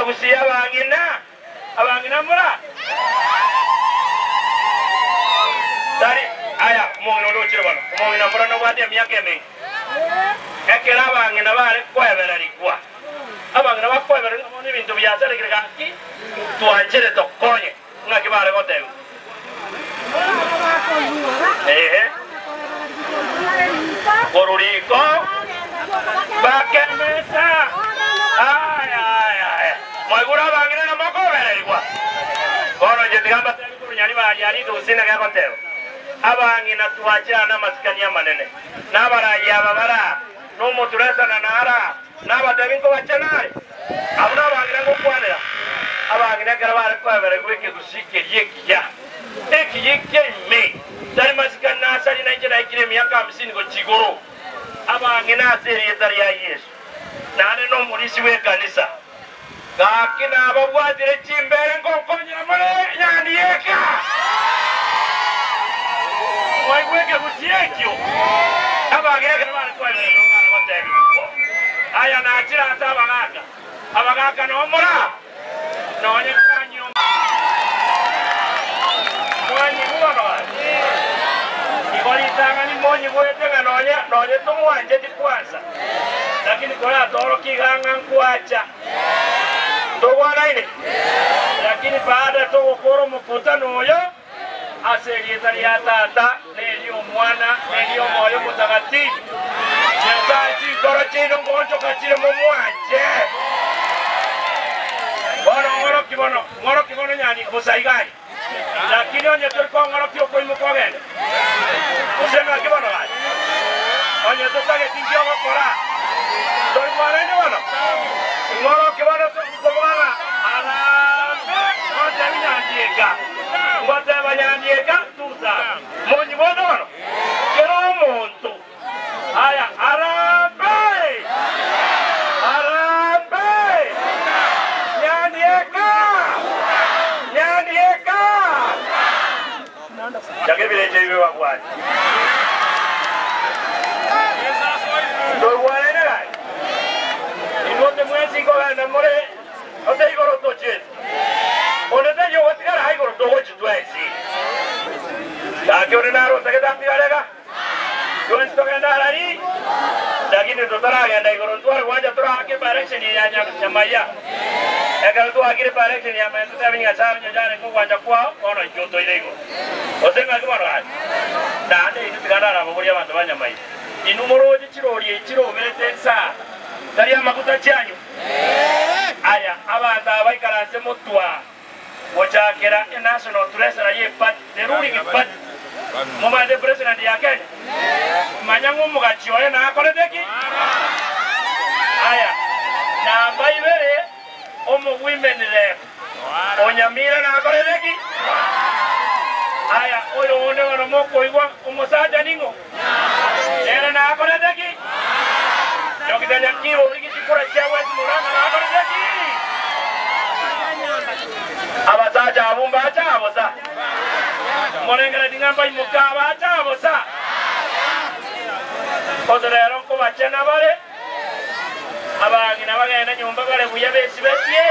Abagusii abang'ina, abang'ina mbora? Tari aya, omong'ina onde ochire bono, omong'ina mbora nobwate emiaka emenge. Ekero abang'ina bare koebererigwa, abang'ina bakoebererigwa bono ebinto biasarekire gaki, twanchere tokonye. Ng'aki bare goteba? Ehe. Korwa riko bakemesa. Aya, aya, aya. Mwaigure abang'ina na mokobererigwa. Bono inche tiga mbatebi korwa Nyaribari aria gose nigo egoteba, Abang'ina twachire aa namasikani amanene, na abarai aba bare aa, na omoturesana nare aa, Nabateebie nkobachena are abwo nabang'ina ngokwanera, abang'ina ekero bare koebererigwa ekegusii keria ekiya, ekiya ekia ime, tari masikani nasarie nainche naikire emiaka hamsini gochia igoro, abang'ina ase erieta ria Yeso, naende nomorisia bw'ekanisa, gaki nababwatire chimbeere ngonkonyera more nyandieka. Mwaigwa ekegusii ekio? Abang'ina ekero bare koebererigwa bare gotebigwa, Aya nachire ase abagaaka, abagaaka nomora, nonye twanyia Mwanyigwa bono gaki? Igo ritang'ani monyigwete ng'a nonye nonye tomwancheti kwansa, lakini koratoorokie iga ng'a nkwacha. Ntogwanaine? Lakini baada togokora omokutano oyo ase erieta ria Tata, na eri'Omwana, na eri'Omoyo Omotagatifu, Nyasae chinkoro chiaino ngonchoka chire momwanche. Bono ng'oroki bono, ng'oroki bono nyani bosa iga aye. Lakini onye tori kong'orokia okoimoka ogende, gose ng'aki bono gaki? Onye totageti nki ogokora? Tori mwarenge bono? Ng'oroki bono koboga ng'a arambe ngontebi nyandieka, ngoteba nyandieka tusa. Monyi bono bono, kera omonto Aya arambe! Arambe! Nyandieka! Nyandieka! Chaka ebirencho ebi bibabwate. Ntoigwanene gaki? Inwe onde mwensi nkogenda more ote igoro tochiete. Onde taiyo ogotigara aa igoro togochia twensi. Gaki onde naro otagete atigare iga? Twensi togende arari, lakini totaragenda igoro ntware gwancha toraake by-election ya Nyamaiya. Ekero twaakire by-election ya Nyamaiya totebe Nyasae onye yarenge ogwancha kwao bono intwe otoire igoro. Gose ng'aki bono gaki? Naende inwe tiga ndarababorie abanto ba Nyamaiya, inwe moroche chirori echi chiroberete inse aa, tari amaguta chianywa? Aya, abanto aba baikaranse motwe aa. Gochakera enational treasurer ye party, the ruling party, momanyete president ya Kenya? Manya ng'a omogachi oye nakorete ki? Aya, namba ibere, omo women rep o Nyamira nakorete ki? Aya, oyo onde bono mokoigwa omosacha ning'o? Nere nakorete ki? Dokita Nyakiba origie chikura chia West Murang'a nakorete ki? Abasacha abwo mbacha bosa. Morengeretie ng'a mbaimoke abacha bosa? Gose rero nkobachena bare abang'ina bagende nyomba bare buya besibetie?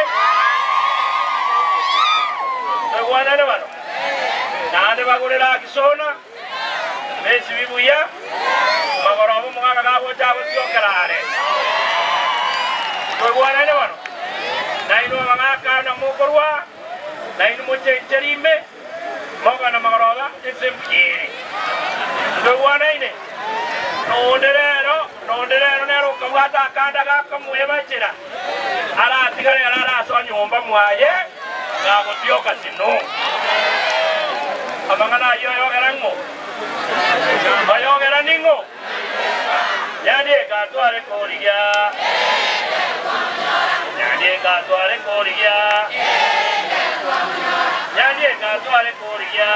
Toigwanane bono? Naende bagorere Akisona. Nesibi buya, magoroba omogaka gagocha agotiokera are. Toigwanane bono? Nainwe abagaka na mokorwa, nainwe mochencherie ime, mogende magoroba ense mbuya ere. Ntoigwanaine? Nonde rero, nonde rero nere okabwata akanda gakamoebachera, aratigare ere arasoa nyomba mwaye gagotioka sino. Amang'ana ayio oyogera ng'o? Oyogera ning'o? Nyandieka tware korigia. Nyandieka tware korigia. Nyandieka tware korigia.